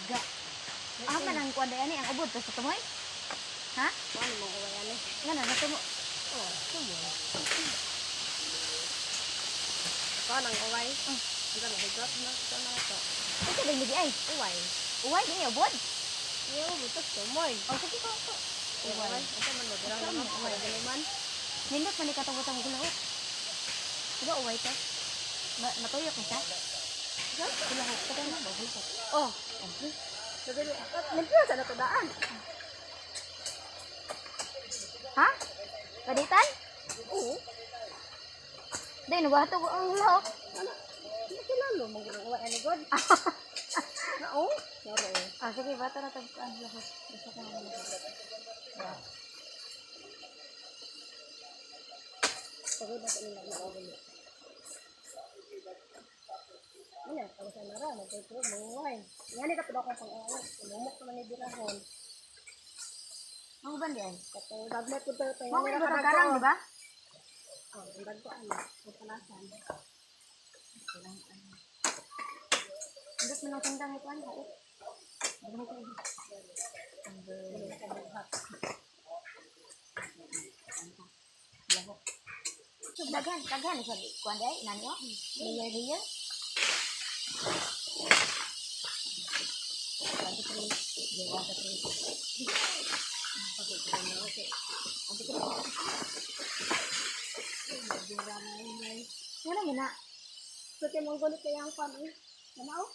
Daga. Ah, man ang kuan ani ang ubod sa tumoy. Ha? Kuan mo uway ani. Nga na natumo. Oh, tumoy. Kuan ang uway. Oh. Ang na higot na ito na to. Ito ba hindi ay? Uway. Uway di ubod. Iyo, butos tumoy. Oh, sige ko. Ko. Uway. Ito man mo dira Ito naman man, uway. uway man. Nindot man ni katong butang gulahok. Diba uway to? Matuyok na siya? Gulahok. Katong na ba? Gulahok. Oh. Okay. Sabi, limpyo sa na to daan. Ha? Kaditan? Oo. Dahil nagwato ko ang gulahok. Ano? Hindi ko lalo mo ang uway ani god. Na oh. Yaro eh. Ah, sige, bata na tag ang gulahok. Gusto ko ang gulahok. Pagod na sa nila na uway. Ano, pag sa nara, nagtuturo, manguhay. Yan, ito pa ako pang uway. Lumok naman ni Dirahon. Ang uban di ay? Katong gagmay po tayo tayo. Mo man butang karang, di ba? Oh, ang dagko ano, ang palasan. Indot man ang sandang ikuan, hait. Daghan ko. Daghan, daghan sa kuan di ay nani oh. Layer layer. 1, 2, 3. Yeah, 1, 2, 3. Wala man na. So, kay mong gulit kaya ang pan, eh. Ano?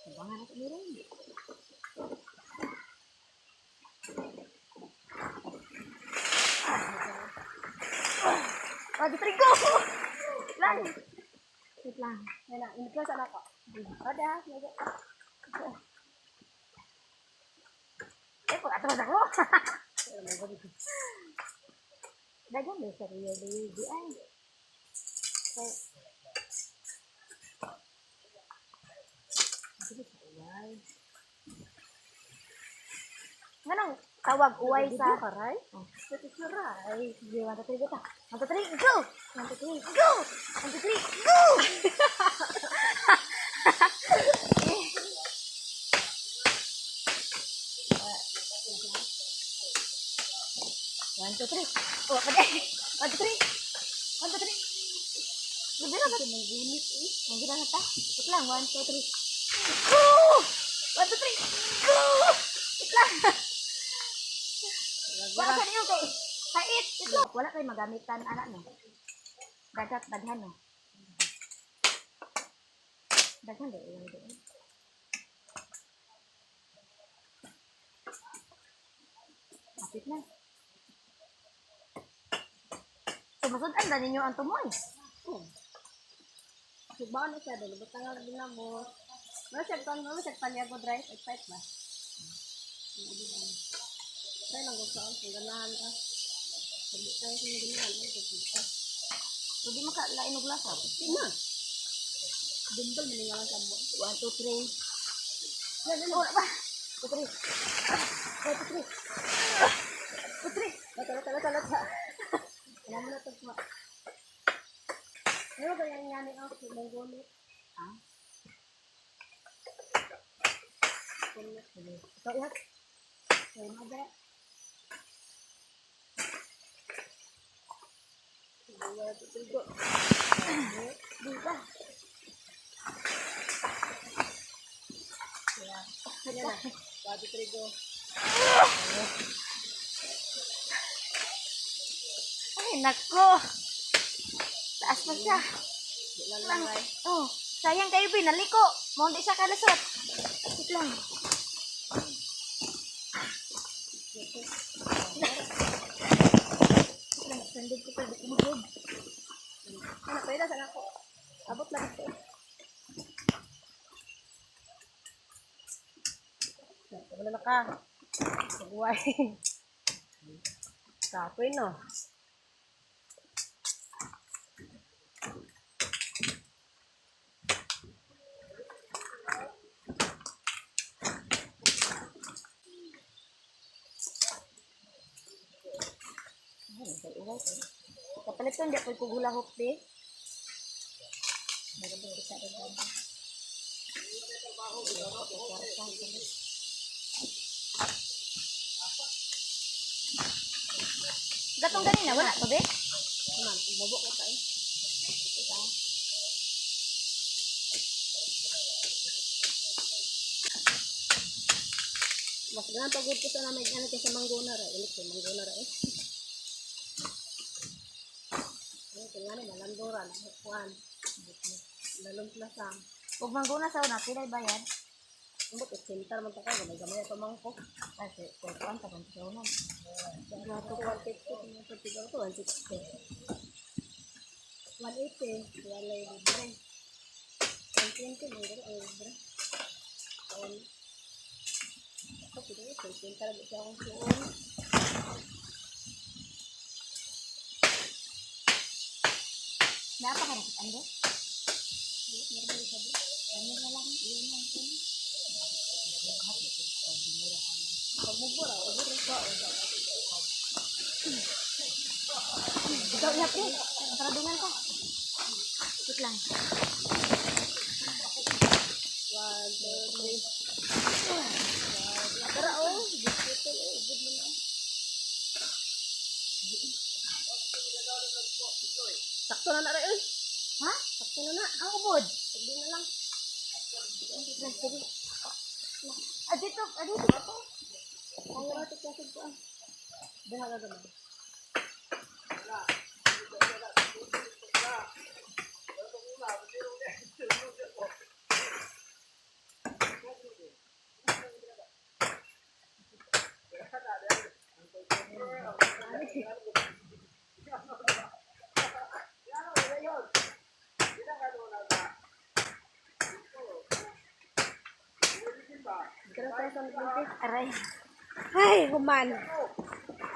Abangan natin meron. One, two, three, go! Lang! Wait lang. Yan na, init sa anak ko. Oda, medyo. Eh, pag atras ako. Dagan ba sa Rio de di ay. So, sige sa uway. Nganong tawag uway sa... Karay? Oh. Karay. Sige, 1, 2, 3, go ta. 1, 2, 3, go! 1, 2, 3, go! 1, 2, 3, go! One, two, three. Oh, pwede. 1, 2, 3. 1, 2, 3. Gabi na ba? Manggunit eh. Manggira na ta. Wait lang. 1, 2, 3. Go! 1, 2, 3. Go! Wait lang. Wala sa niyo kay hait. Ito. Wala kay magamitan ana no. Dagat daghan no. Daghan di uway di. Kapit na. Sumasod-an na ninyo ang tumoy. Oh. Sugbaan na siya, dahil butang nga din na mo. Wala siya, kan, wala siya, panyago drive, ay pipe ba? Tayo lang gusto ang kung ganahan ka. Sabi tayo kung ganahan, ay pagkita. So di makalain og lasaw. Di na. Dundol, maningalan sa mo. 1, 2, 3. Yan, yan, Wala pa. 2, 3. 1, 2, 3. 2, 3. Lata, lata, lata, lata. Wala mo na ito pa. Ano ba yung ngani ako? Manggunit. Ah, Kunit. ikaw ihat. Kaya maga. Dua, tiga. Di ba? Yan na. 1, 2, 3, go. Ay, nako. Taas pa siya. Di lang lang, ay. Oh, sayang kayo, Bin. Naliko. Mo hindi siya kalusot. Wait lang. Wait lang, sandog ko pa. Di ko magod. Ano, pwede na sana ako. Abot lang ito. Wala na ka. Buhay. Kapoy, no? Ay, kay uway. Kapalit ko, hindi ako kugulahok, di. Meron ba kita rin? Gatong ganina, wala pa be? Man, bobo ko tayo. Mas ganang pagod ko sa namin ano kaysa manggona ra. Ilik kay manggona ra eh. Ano kaya ni malandora na kuan. Lalong sa. Ug mangguna sa una, pilay bayad. Ambot at center man ta ka gamay gamay pa mangko. Ay, kay kuan ta sa una. Gato 150 mo sa tigaw ko 160. 180 wala libre. 120 mo diri ang libre. Ako pili ko 50 ra siya akong suon. Naa pa ka rin, ando? Ano na lang, iyon lang. Pagmugbo ra o diri ka. Ikaw na, pre. Paradungan ka. Wait lang. 1 2 3. Tara oh, biscuit oh, good mo na. Sakto na na ra eh. Ha? Sakto na na. Ang ubod. Sagdi na lang. Sige. Ah, dito, ah, dito. Ako. Ang rato ko sa ah. Buha na gamay. Tara tayo sa maglimpi. Aray. Ay, human.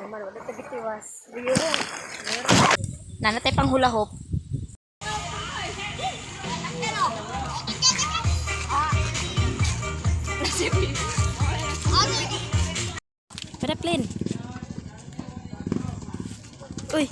Human, wala tayo tiwas. Riyo. Nanatay pang hula hoop. Tara, plane. Uy.